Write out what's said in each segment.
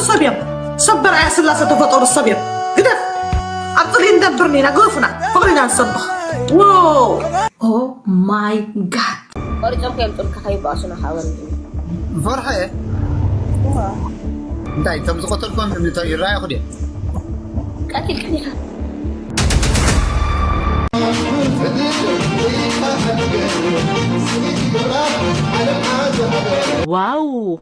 ሰብ እዮም። ሰብ በርኣያ ስላሰ ተፈጠሩ ሰብ እዮም። ግደፍ። ኣብ ጽልኢ ንነብር ኢና፣ ግደፉና። ፍቕሪ ኢና ንሰብኽ። ዎ! Oh my God! ቆሪጾም ከየምጹልካ ከይበኣሱና ሓወር። ፈርሐ እየ። እንታይ፣ እቶም ዝቐተልኩም እዮም፣ እንታይ ይረኣየኹ ድየ? ቀቲልካ ዲኻ? ዋው!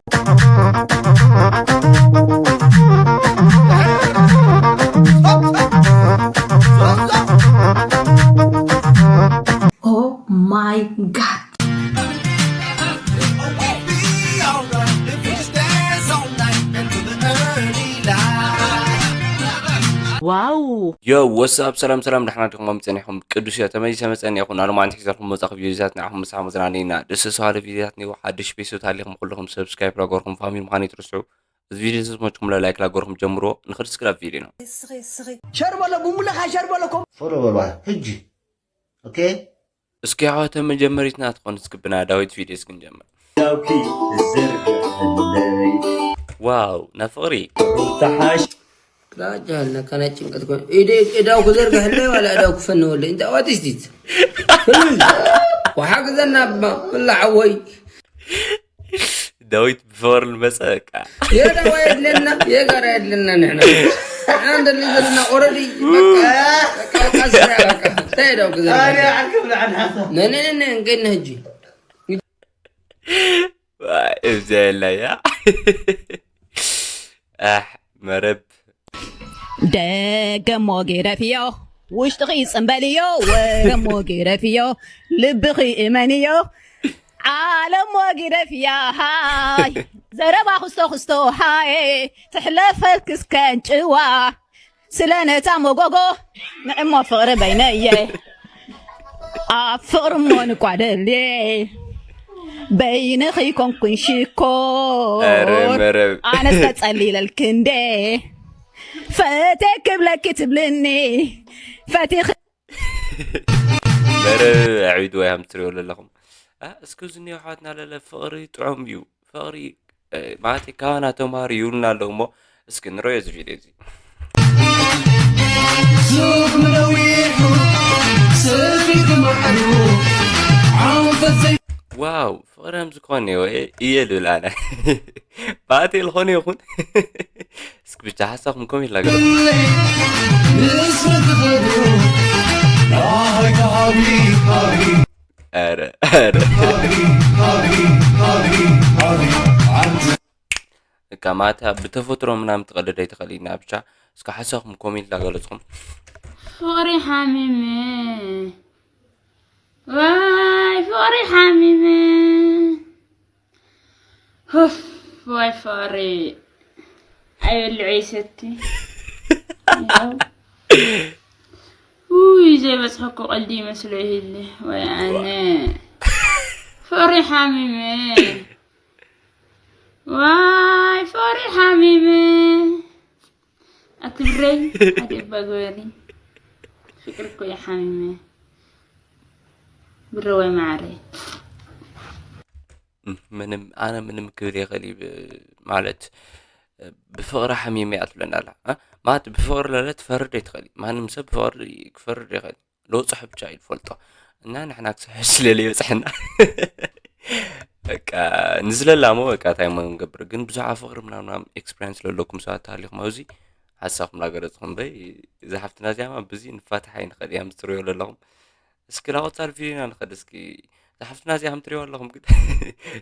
Oh my God! ዋው! ዮ፣ ወሳብ፣ ሰላም ሰላም፣ ደሕና ዲኹም? ከመይ ጸኒሕኩም? ቅዱስ እየ፣ ተመሊሰ መጸኒ ይኹን። ኣሎማዕንቲ ሒዘልኩም መጻእኩ ቪዲዮታት ንዓኹም ምሳሕ መዝናነይና ደስ ዝባለ ቪዲዮታት እኒኦ። ሓድሽ ቤተሰብ ታሊኹም ኩልኹም ሰብስክራይብ ላገርኩም ፋሚሊ ምዃን ይትርስዑ። እዚ ቪዲዮ ዝመችኩም ላይክ ላገርኩም ጀምሮ። ንኽድ ስክራብ ቪዲዮ ነው። ሸር በሎ፣ ብሙለኻ ሸር በሎ፣ ኮም- ፎሎ በሏ ሕጂ። ኦኬ። እስኪ ኣሕዋተ መጀመሪትና ትኾን እስኪ ብና ዳዊት ቪዲዮ እስኪ ንጀምር። ዳውኪ ዝርግሐለይ። ዋው፣ ና ፍቕሪ። ተሓሽ። ግራጃ ኣለካ ናይ ጭንቀት ኮን ኢደ እዳው ክዘርግሐለይ ዋላ እዳው ክፈንወለይ። እንተ what is this? ወሓግዘና እባ፣ ብላ ዓወይ። ዳዊት ብፈወር ልመጸ በቃ። የዳዋ የድለና፣ የጋራ የድለና ንሕና። ንሕና እንደሊ ዘለና ኦረዲ በቃ፣ በቃ፣ በቃ፣ ስራ በቃ። እንታይ የዳው ክዘርግሐለይ? ኣነ ዓርኪ ብልዓን ሓሳብ። ነነ፣ ነነ፣ እንገድና ሕጂ። ዋይ፣ እብዚኣ የላያ። ኣሕ፣ መረብ። ደገ እሞ ግደፍዮ፣ ውሽጥኺ ጽምበልዮ፣ ወረ እሞ ግደፍዮ፣ ልብኺ እመንዮ፣ ዓለም እሞ ግደፍያ፣ ሃይ። ዘረባ ክስቶ ክስቶ፣ ሃይ። ትሕለፈልክ እስከ እንጭዋ፣ ስለ ነታ መጎጎ፣ ንዕሞ ፍቕሪ በይነየ። ኣብ ፍቕሪ እሞ ንቋደልየ፣ በይንኺ ኮንኩን ሽኮር። ኧረ መረብ። ኣነስ ተጸሊለልክ እንዴ፣ ፈቴ ክብለኪ ትብልኒ፣ ፈቲኺ መረብ ኣዕቢድዋ እዮም ትሪኦ ዘለኹም። እ፣ እስኪ እዚ እኒኦ ኣሕዋትና ለለ ፍቕሪ ጥዑም እዩ። ፍቕሪ፣ እ፣ ማለት ካባና ተምሃሩ ይብሉና ኣለዉ እሞ፣ እስኪ ንረዮ እዚ ቪድዮ እዚ። ሱቕ ንነዊሑ፣ ስፊት ማዕሩ፣ ዓንፈት ዘይ- ዋው፣ ፍቕሪ ከም ዝኾነ እየ፣ እየ ልብል ኣነ። ባእቴ ዝኾነ ይኹን። እስኪ ብቻ ሓሳብኩም ኮሜንት ላገሩ። ኧረ፣ ኧረ። በቃ ማታ ብተፈጥሮ ምናምን ትቐልድ ኣይትኽእልን ኢና። ብቻ እስኪ ሓሳብኩም ኮሜንት ላገለጽኩም። ፍቕሪ ሓሚመ። ዋይ ፍቕሪ ሓሚመ። ኡፍ፣ ዋይ ፍቕሪ ኣይበልዕ ይሰቲ። ውይ ዘይበጽሐኩ ቀልዲ ይመስሎ ይህሊ። ወይ ኣነ ፍቕሪ ሓሚመ። ዋይ ፍቕሪ ሓሚመ። ኣቲ ብረይ ሓደ እባ ግበሪ። ፍቅሪ እኮ እዩ ሓሚመ። ብረ ወይ ማዕረ። ምንም፣ ኣነ ምንም ክብል ይኽእል እዩ፣ ብ-፣ ማለት፣ ብፍቕሪ ሓሚመ እያ ትብለና ኣላ። እ? ማለት ብፍቕሪ ለለ ትፈርድ ኣይትኽእል እዩ። ማንም ሰብ ብፍቕሪ ክፈርድ ይኽእል እዩ። ለውፅሑ ብቻ እዩ ዝፈልጦ። እና ንሕና ክስሕሽ ስለለ ይበፅሐና። በቃ ንዝለላ እሞ በቃ እንታይ እሞ ንገብር። ግን ብዙሕ ኣብ ፍቕሪ ምናምን ምናምን ኤክስፒሪንስ ለለኩም ሰባት ተሃሊኹም ኣብዚ ሓሳብኩም ላገለፅኹም በይ። እዛ ሓፍትና እዚኣ ማ ብዚ ንፋታሕ ኣይንኽእል እያ ምስ ትሪኦ ለለኹም። እስኪ ላቆፃል ቪዲዮና ንኸድ እስኪ። እዛ ሓፍትና እዚኣ ከም ትሪኦ ኣለኹም ግን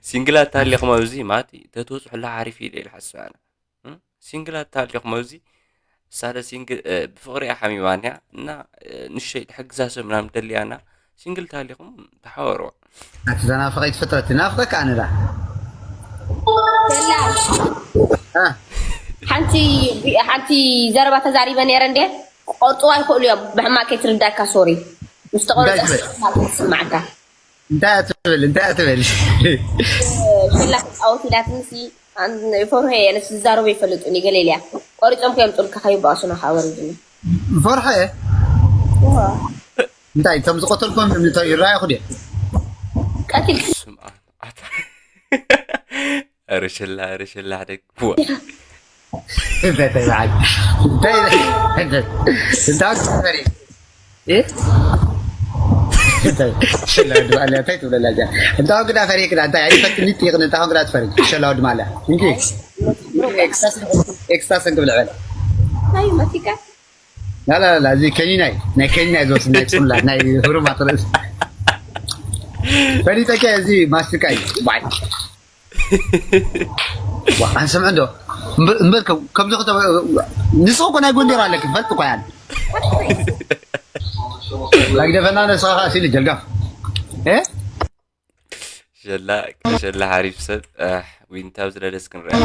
ሲንግላት ተሃሊኹም ኣብዚ ማለት እዩ ተትወፅሑላ ሓሪፍ እዩ ኢለ ኢለ ሓስብ ኣነ። እም? ሲንግላት ተሃሊኹም ኣብዚ ሳለ ሲንግል፣ እ፣ ብፍቕሪ እያ ሓሚማንያ እና፣ እ፣ ንሸይ ትሕግዛ ሰብ ምናምን ደልያና ሲንግል ተሃሊኹም ተሓወርዋ። ኣቲ ተናፍቐ ይትፈጥረቲ ናፍቐካ ኣነ ዳ። ሰላም። እ። ሓንቲ፣ ሓንቲ ዘረባ ተዛሪበ ነይረ እንዴ? ክቆርጽዋ ይኽእሉ እዮም። ብሕማቅ ከይትርዳካ ሶሪ። ምስ ተቆረጸ እንታይ ትብል? ስማዕካ። እንታይ ትብል? እንታይ ትብል? ሽላ ክጻወት ኢላትኒ ሲ፣ ኣን-፣ ይፈርሁ እየ፣ ነስ ዝዛረቡ ይፈልጡኒ፣ ገለ ኢለያ። ቆሪጾም ከየምጡልካ ከይበኣሱና ከዓ ወሪዱኒ። ይፈርሑ እየ? እዋ። እንታይ፣ እቶም ዝቐተልኩም እንታይ ይረኣየኹ ድየ? ቀቲል- ስምዓ፣ ኣታ። ኧረ ሽላ፣ ኧረ ሽላ፣ ሓደ ክዋ። እንታይ እንታይ በዓል እንታይ እንታይ እንታይ እንታይ እንታይ ሽላ ድባለ እንታይ ትብለላ እዚኣ? እንታይ ግዳ ፈሪክ ግዳ እንታይ ኣይፈትኒ ትይቕን እንታይ ግዳ ትፈሪ? ሸላ ድማለ እንጂ ኤክስታስ ኤክስታስ እንግብል ዕበል። ናይ መቲካ ላላላ እዚ ከኒናይ ናይ ከኒናይ ዝወስድ ናይ ጽላት ናይ ህሩማት ርእሲ ፈሊጠካ እዚ ማስቲካ እዩ ባይ። ዋ ኣንሰምዕ እንዶ እምበር እምበር ከም- ከምዚ ከተበ ንስኹ እኮ ናይ ጎንደር ኣለክ ፈልጥ እኮ ያን ኣይግደፈና ነስኻ ከዓ ሲል ጀልጋፍ እ ሸላ ሸላ ሓሪፍ ሰብ ኣሕ፣ ዊንታ ኣብ ዝለለስ ክንረአ።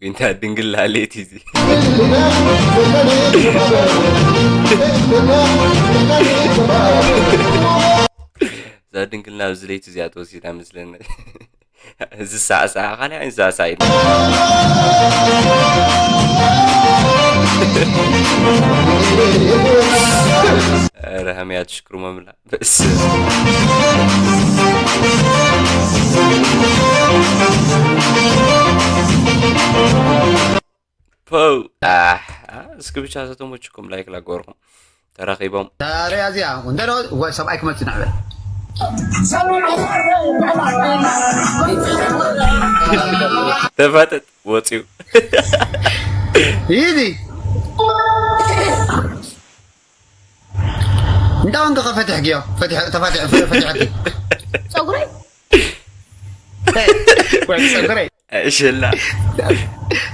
ዊንታ ድንግል ላሌት እዚ እዛ ድንግልና ኣብዚ ለይቲ እዚኣ ተወሲዳ መስለኒ። ዝሳዕሳዕ ካልእ ዓይነት ሳዕሳዒት ኧረ ሃመያ ትሽክሩ መምላ በስ ፖው ኣሕ፣ እስኪ ብቻ ተተሞችኩም ላይክ ላገበርኩም ተራኺቦም ታሪያ እዚኣ እንደ ሰብኣይ ክመፅእ ንዕበል ተፋጠጥ ወፂኡ ይዚ እንዳ ወንገ ከፈትሕ ግዮ ፈትሕ ተፋትሕ ፈትሕ ፀጉረይ ወይ ፀጉረይ ሽላ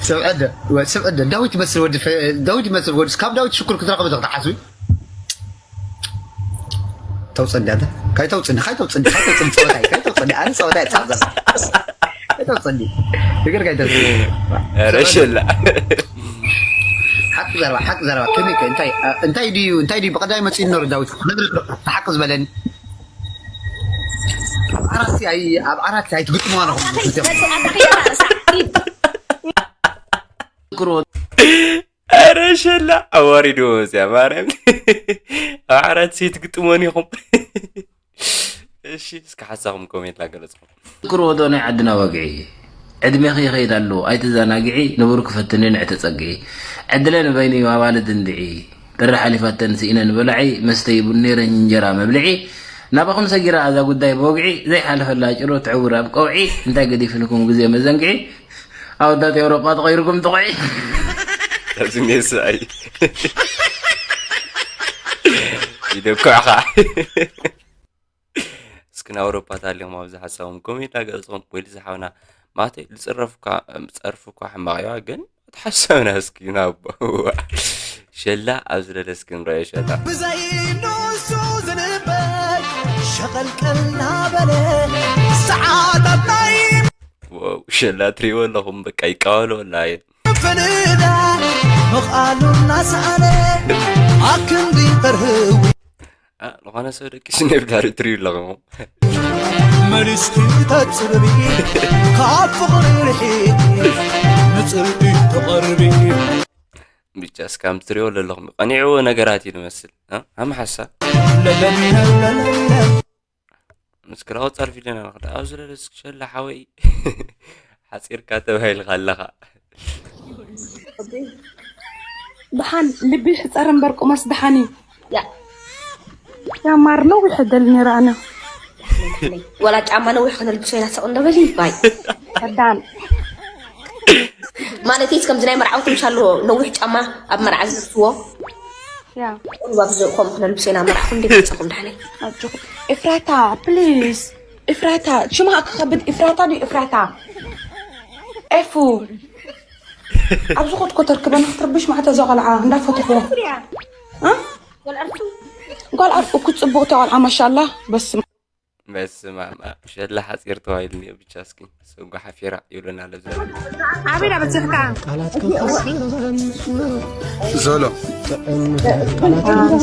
ሰብ ዕደ ወይ ሰብ ዕደ ዳዊት ይመስል ወዲ ፈ- ዳዊት ይመስል ወዲ ካብ ዳዊት ሽኩር ክትረኽብ ዶ ክትሓስቢ ተውፅንዲ ኣንተ ካይ ተውፅንዲ ካይ ተውፅንዲ ካይ ተውፅንዲ ፀወታይ ካይ ተውፅንዲ ኣነ ፀወታይ ፃዘ ካይ ተውፅንዲ እግር ካይ ተውፅንዲ ኧረ ሽላ ሓቂ ዘረባ ሓቂ ዘረባ ከመይ ከ እንታይ እንታይ ድዩ እንታይ ድዩ ብቀዳይ መፅኡ ነሩ ዳዊት ክነግረካ ሓቂ ዝበለኒ ኣብ ዓራት ኣይ ኣብ ዓራት ኣይትግጥምዋ ነኹም ኧረ ሸላ ኣዋሪድዎ መፅያ ማርያም ኣብ ዓራት ሴት ግጥሞን ኢኹም እሺ እስኪ ሓሳኹም ኮሜንት ላገለፅኹም ክርዎ ዶ ናይ ዓድና ወግዒ ዕድሜኺ ይኸይድ ኣሎ ኣይትዘናግዒ ንቡር ክፈትኒ ንዕተፀግዒ ዕድለ ንበይኑ ኣዋልድ እንድዒ ጥሪ ሓሊፋተን ስኢነን በላዒ መስተይ ቡን ነይረን እንጀራ መብልዒ ናባኹም ሰጊራ ኣዛ ጉዳይ ብወግዒ ዘይሓለፈላ ጭሮ ትዕውር ኣብ ቀውዒ እንታይ ገዲፍልኩም ግዜ መዘንግዒ ኣወዳት ኤውሮጳ ተቐይርኩም ጥቑዒ ኣብዚ ሜሳ እዩ ይደኩዕኻ እስኪ ናብ ኣውሮፓ ታሊኹም ኣብዚ ሓሳቦም ኮሜንት ናገለፅኹም ፖሊስ ሓውና ማተይ ዝፅረፉካ ፀርፊ እኳ ሕማቕ እያ ግን ተሓሳብና እስኪ ናብ ሸላ ኣብ ዝለለ እስኪ ንረዮ ሸላ ብዘይ ንሱ ዝንበር ሸቐልቀል ናበለ ሰዓታት ናይ ዋው ሸላ ትሪእዎ ኣለኹም በቃ ይቃወሎ ኣላ እየ ፍንዳ ምቓሉ እናሰኣነ ኣክንዲ ተርህዊ ዝኾነ ሰብ ደቂ ስኔብዳሪ ትሪኡ ኣለኹም መሊስኪ ተፅርቢ ካብ ፍቕሪ ርሒቂ ንፅልኢ ትቐርቢ ብቻ እስካም ትሪኦ ዘለኹም ቀኒዕዎ ነገራት እዩ ዝመስል ኣም ሓሳ ምስክራ ወፃር ቪድዮና ንክዳ ኣብ ዝለለ ሸላ ሓወይ ሓፂርካ ተባሂልካ ኣለኻ ብሓን ልቢ ሕፀር እምበር ቁመስ ድሓን እዩ ያማር ነዊሕ ደል ነይረ ኣነ ወላ ጫማ ነዊሕ ክነልብሶ ኢና ሰቕ እንደበሊ ባይ ከዳን ማለት ከምዚ ናይ መርዓዊ ትምሻ ኣለዎ ነዊሕ ጫማ ኣብ መርዓ ዝልብስዎ ያ ቁልባ ብዘእኮም ክነልብሶ ኢና መርዓኹም ደይመፀኹም ድሓነይ ኣጆኹም ኤፍራታ ፕሊዝ ኤፍራታ ሽማ ክኸብድ ኤፍራታ ድዩ ኤፍራታ ኤፉ ኣብዚ ኮትኮ ተርክበና ክትርብሽ ማዕተ እዛ ቆልዓ እንዳፈትኹ ጓል ኣርኩ ፅቡቅ ተቆልዓ ማሻላ በስም በስማማ ሸላ ሓፂር ተባሂሉ እኒኦ ብቻ እስኪ ሰጉ ሓፊራ ይብለና ለብዘ ኣበይ ዳ በፂሕካ ዞሎ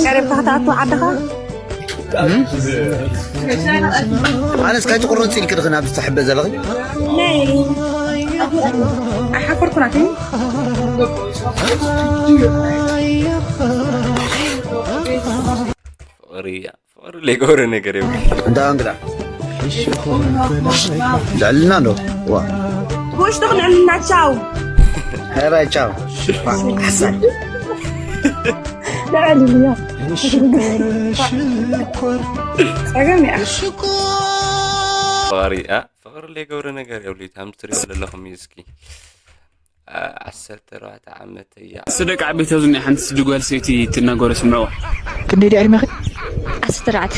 ቀሪብካ ክትኣቱ ዓድኻ ኣነስ ካይትቁረፂ ኢልክ ድኽን ኣብ ዝተሕበ ዘለኺ ኣይሓፈርኩ ናት ፍቕሪ እያ ፍቕሪ ለይገብረ ነገር የብሉ እንዳ እንግዳ ልዕልና ኣሎ። ዋ። ውሽጥኽ ልዕልና ቻው። ሄራይ ቻው። ሓሳን። ልዕልና። ጸገም እያ። ፍቕሪ ኣ ፍቕሪ ለይገብረ ነገር የብሉ። ታም ትሪኦ ዘለኹም እዩ። እስኪ ዓ- ዓሰርተ ኣርባዕተ ዓመት እያ። እሱ ደቂ ዓበይቲ ኣብዚ ናይ ሓንቲ ስዲ ጓል ሰይቲ ትናገሮ ስምዕዋ። ክንደይ ድያ ዕድሜኺ? ዓሰርተ ኣርባዕተ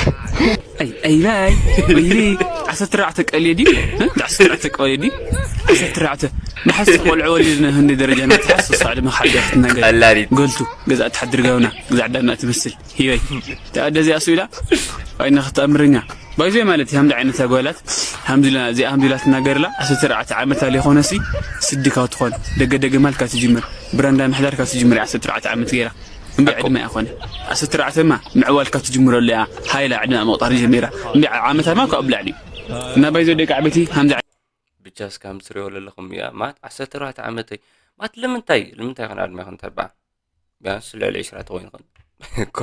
ኣይ ኣይባይ ወይሊ ዓሰርተ ኣርባዕተ ቀልየ ድዩ? እ? ዓሰርተ ኣርባዕተ ቀልየ ድዩ? ዓሰርተ ኣርባዕተ ንሓስ ቆልዑ ወሊድ ንህንዲ ደረጃ ናትሓስ ሳዕ ድማ ሓዲ ክትናገር ቀላሊት ገልቱ ገዛ ትሓድር ጋውና ግዛዕ ዳና ትመስል ሂወይ ተኣደ እዚኣ ስኢላ ኣይና ክትኣምርኛ ባይዞ ማለት ከምዚ ዓይነት ኣጓላት ሃምዚላ እዚኣ ሃምዚላ ትናገርላ ዓሰርተ ኣርባዕተ ዓመት ኣለ ይኾነሲ ስዲ ካብ ትኾን ደገ ደገ ማልካ ትጅምር ብራንዳ ምሕዳርካ ትጅምር ዓሰርተ ኣርባዕተ ዓመት ገይራ እምቢ ዕድመ ኣይኮነ ዓሰርተ ኣርባዕተ ማ ምዕዋልካ ትጅምረሉ እያ ሃይላ ዕድመ መቁጣር ጀሚራ እምቢ ዓመታት ማ ካብኡ ብላዕሊ እዩ እና ባይዞ ደቂ ዓበይቲ ሃምዚ ብቻ እስካም ትሪኦ ዘለኹም እያ ማለት ዓሰርተ ኣርባዕተ ዓመተይ ማለት ልምንታይ ልምንታይ ይኾን ዕድመ ይኾን ተባ ቢያንስ ልዕሊ ዕስራ ተኾይኑ ይኾን እኳ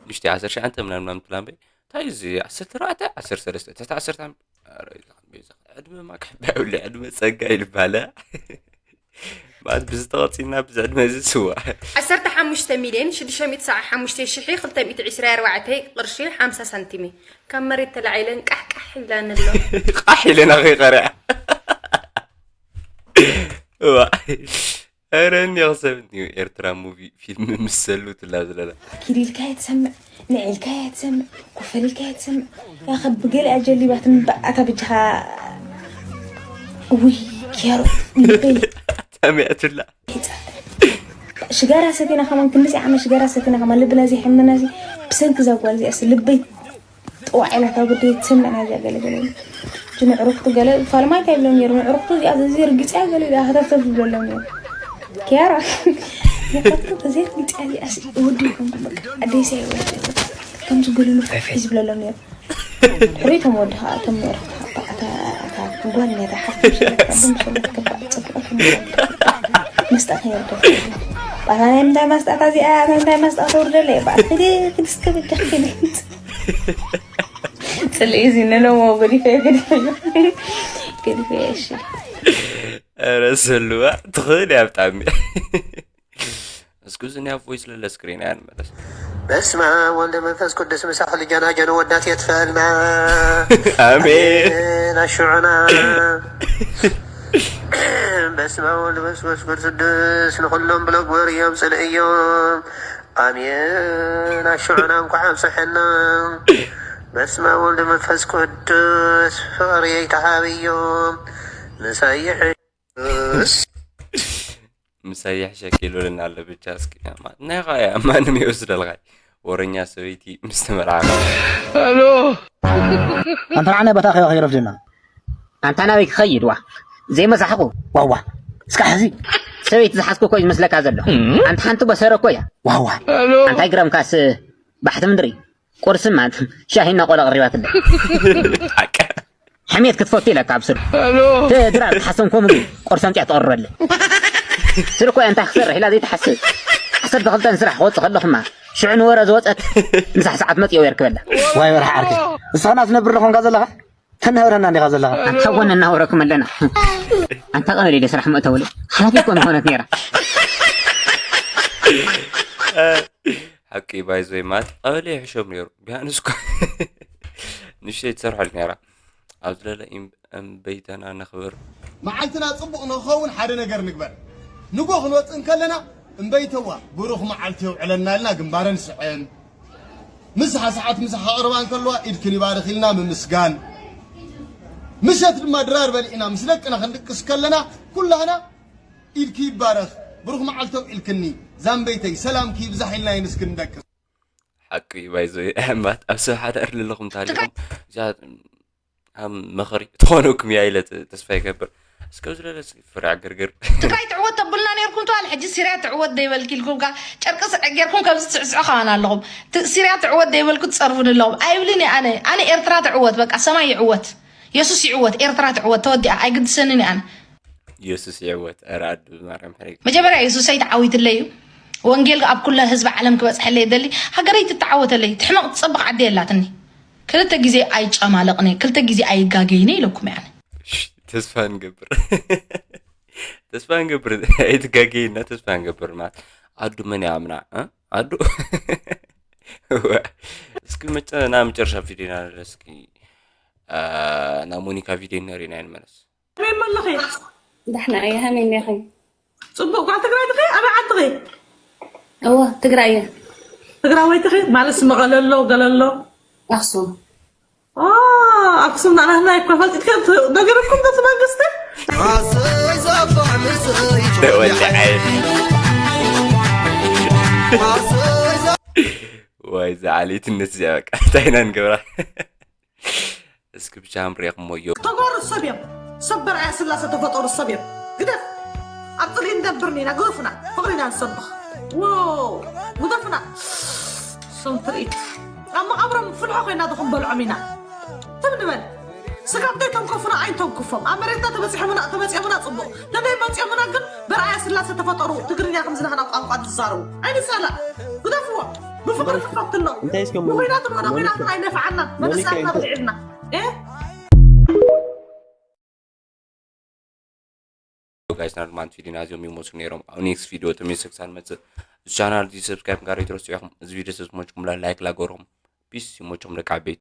ንሽቲ ዓሰርተ ሸዓንተ ምናምን ምናምን ትላምበይ እንታይ እዚ ዓሰርተ ኣርባዕተ ዓሰርተ ሰለስተ ትሕቲ ዓሰርተ ዓመት ኧረ ይዛኸን በይዛኸን ዕድመ ማ ክሕባይ የብሉ ዕድመ ጸጋ ይልባለ ማለት ብዝተቐጺና ብዚ ዕድመ እዚ ስዋ ዓሰርተ ሓሙሽተ ሚልዮን ሽዱሽተ ሚእቲ ሰብዓ ሓሙሽተ ሽሕ ክልተ ሚእቲ ዕስራ ኣርባዕተ ቅርሺ ሓምሳ ሳንቲም እዩ። ካብ መሬት ተላዒለን ቃሕቃሕ ይብላኒ ኣሎ። ቃሕ ኢለና ከይቀርያ እዋ ኧረ እኒኦ ሰብ እኒኦ ኤርትራ ሙቪ ፊልም ምሰሉ ትላ ዝለላ ኪድ ኢልካያ ትሰምዕ ንዒ ኢልካያ ትሰምዕ ኮፈል ኢልካያ ትሰምዕ ያኸ ብገሊኣ ጀሊባት ምባእ ኣታ ብጅኻ ውይ ኪያሮ ልበይ ተሚዕትላ ሽጋራ ሰቲና ከማን ክንዲዚ ዓመት ሽጋራ ሰቲና ከማን ልብና እዚ ሕምና እዚ ብሰንኪ እዛ ጓል እዚኣስ ልበይ ጥዋዕ ኢላ ካብ ግዲ ትሰምዕ ናይ እዚኣ ገለ ገለ ኢሉ እቲ ንዕሩኽቱ ገለ ፋልማ እንታይ ይብሎም ነይሩ ንዕሩኽቱ እዚኣ እዚ ርግፅያ ገለ ኢሉ ሃተፍተፍ ይብለሎም ነይሩ ኪያራ ንዕሩኽቱ እዚ ርግፅያ እዚኣስ ወዲ ይኹን በቃ ኣደይሳ ይወድ ከምዚ ገሉ ንፍሕ ዝብለሎም ነይሩ ሕሪቶም ወዲ ከዓ እቶም ንዕሩኽቱ ከዓ እታ እታ ጓል ነታ ሓፍቲ ምሸለት ኣቦ ምሸለት ክባእ ፅቡቕ መስጣ ከየርዶ ባታ ናይ ምንታይ ማስጣታ እዚኣ ናይ ምንታይ ማስጣ ተውርደለ እየ በዓል ክዲ ክድስከ በጃ ክዲ ጽልኢ እዚ ነነሞ ገዲፈዮ ገዲፈዮ ገዲፈዮ እሺ ኧረ ሰሉዋ ትኽእል እያ ብጣዕሚ እስኩ እዚ ናይ ቮይስ ለለ ስክሪን እያ ንመለስ በስመ አብ ወልድ መንፈስ ቅዱስ ምሳሕ ልጃና ጀን ወዳት የትፈልና ኣሜን ናሹዕና በስመ አብ ወልድ መንፈስ ቅዱስ ንኩሎም ብለግበር እዮም ጽልእ እዮም ኣሜን ኣሽዑና እንኳዕ ኣብፀሐና በስመ አብ ወልድ መንፈስ ቅዱስ ፍቅሪ ይተሃብዮም ምሳይሕ ምሳይሕ ሸኪሉልና ኣሎ ብቻ እስኪ ናይ ኻያ ማንም ይወስደልካ ወረኛ ሰበይቲ ምስ ተመርዓኻ ኣንተ ንዓና ቦታ ኸይረፍደና ኣንታ ናበይ ክኸይድ ዋ ዘይመሳሕኹ ዋዋ እስካ ሕዚ ሰበይቲ ዝሓዝኩ እኮ እዩ ዝመስለካ ዘሎ ኣንታ ሓንቲ በሰረ እኮ እያ ዋዋ ኣንታይ ግረምካስ ባሕቲ ምድሪ ቁርሲ ማለት ሻሂና ቆሎ ቀሪባትለ ሕሜት ክትፈቱ ኢለካ ኣብ ስሩ ድራር ትሓሰም ከምኡ ግን ቁርሲ ኣምፅያ ትቐርበለ ስር እኮ እንታይ ክሰርሕ ኢላ ዘይትሓስብ ዓሰርተ ክልተን ስራሕ ክወፅእ ከለኹማ ሽዑ ንወረ ዝወፀት ምሳሕ ሰዓት መፅዮ የርክበላ ዋይ በርሓ ዓርከይ ንስኻና ትነብር ዶ ኾንካ ዘለኻ ተናህረና እንዲኻ ዘለኻ ኣንታ ጎነ እናወረኩም ኣለና ኣንታ ቀበሌ ደ ስራሕ መእተውለ ሓላፊ እኮ ዝኾነት ነይራ ሓቂ ባይዘይ ማለት ቀበሌ ይሕሾም ነይሩ ቢያንስ እኮ ንእሽተይ ትሰርሐሉ ነይራ ኣብ ዝለለ እምበይተና ነኽብር መዓልትና ጽቡቕ ንኽኸውን ሓደ ነገር ንግበር ንጎ ክንወፅእ እንከለና እምበይተዋ ብሩኽ መዓልቲ የውዕለና ኢልና ግንባረ ንስዕም ምሳሓ ሰዓት ምሳሓ ቀረባ እንከለዋ ኢድክን ይባርኽ ኢልና ምምስጋን ምሸት ድማ ድራር በሊዕና ምስ ደቅና ክንድቅስ ከለና ኩላህና ኢድኪ ይባረኽ ብሩኽ መዓልቲ ኣውዒልክኒ ዛምበይተይ ሰላምኪ ይብዛሕ ኢልና ይንስክን ንደቅስ ሓቂ እዩ ባይዘ ኣሕማት ኣብ ሰብ ሓዳር ለለኹም ታሪኹም እዛ ኣብ መኸሪ ትኾነኩም እያ ኢለ ተስፋ ይገብር እስከ ዝለለ ፍርዕ ግርግር ትግራይ ትዕወት ተብሉና ነርኩም ተባል ሕጂ ሲርያ ትዕወት ደይበልኪ ኢልኩም ካ ጨርቂ ስዕዕ ጌርኩም ከምዚ ትስዕስዑ ከማን ኣለኹም ሲርያ ትዕወት ደይበልኩ ትፀርፉን ኣለኹም ኣይብልን ኣነ ኣነ ኤርትራ ትዕወት በቃ ሰማይ ይዕወት የሱስ ይዕወት ኤርትራ ትዕወት ተወዲኣ ኣይግድሰንን ኣነ የሱስ ይዕወት ኧረ ኣዱ ማርያም ሕረይ መጀመርያ የሱሰይ ተዓዊትለይ እዩ ወንጌል ኣብ ኩለ ህዝቢ ዓለም ክበፅሐለይ ደሊ ሃገረይ ትተዓወተለይ ትሕመቕ ትፀብቕ ዓዲ የላትኒ ክልተ ግዜ ኣይጨማለቕን እየ፣ ክልተ ግዜ ኣይጋገይን እየ ኢለኩም እየ ኣነ። ተስፋ ንገብር። ተስፋ ንገብር። ኣይትጋገይና፣ ተስፋ ንገብር። ማለት ኣዱ መን ይኣምና? እ? ኣዱ። እስኪ መጨ-፣ ና መጨረሻ ቪድዮ ኢና ንርኢ እስኪ። አ፣ ና ሞኒካ ቪድዮ ነሪና ንመለስ። ከመይ ኣለኺ? ዳሕና እየ ሃመይ እኒኺ? ጽቡቕ። ጓል ትግራይ ትኺ? ኣበይ ዓዲ ኺ? እወ ትግራይ እየ። ትግራወይቲ ኺ? ማለት መቐለ ኣሎ፣ ገለ ኣሎ? ኣኽሱም። ኦ፣ ኣክሱም ናናህና እኮ ፈልጢት ከም ነገርኩም ነቲ መንግስቲ? ተወልዐ። ወይ፣ እዛ ዓሌትነት እዚኣ በቃ እንታይ ኢና ንገብራ? እስኪ ብቻ ንሪኢኹሞ እዮ። ተጋሩ ሰብ እዮም። ሰብ በርኣያ ስላሰ ተፈጠሩ ሰብ እዮም። ግደፍ። ኣብ ጽልኢ ንደብርኒ ኢና፣ ግደፉና። ፍቕሪ ኢና ንሰብኽ። ዎ፣ ግደፉና። ሶም ትርኢት። ኣብ መቓብሮም ፍልሖ ኮይና ዶ ክንበልዖም ኢና? ትም ንበል። ስጋብ ዘይተንከፉና ኣይንተንክፎም። ኣብ መሬትና ተበጺሖምና፣ ተመጺኦምና ጽቡቕ። ተዘይመጺኦምና ግን በርኣያ ስላሰ ተፈጠሩ ትግርኛ ከም ዝናህና ቋንቋ ዝዛረቡ። ኣይንሳላእ። ግደፍዎ። ብፍቕሪ ንፈትኖ። እንታይ እስከ ብኹናት ንኾነ ሞኒካ፣ ኹናት ኣይነፍዓናን። ሞኒካ መንእሰያትና እንታይ በልዕልና። እ? ጋይስ፣ ናድማንት ቪድዮና እዚኦም ይመስሉ ነይሮም። ኣብ ኔክስት ቪድዮ ተመልሰ ክሳብ ንመጽእ፣ እዚ ቻናል እዚ ሰብስክራይብ ጋር ይትረሱ ኢኹም። እዚ ቪድዮ ሰብ ዝመችኩም ላይክ ላገሮም። ፒስ፣ ይመችኩም ደቂ ዓበይቲ።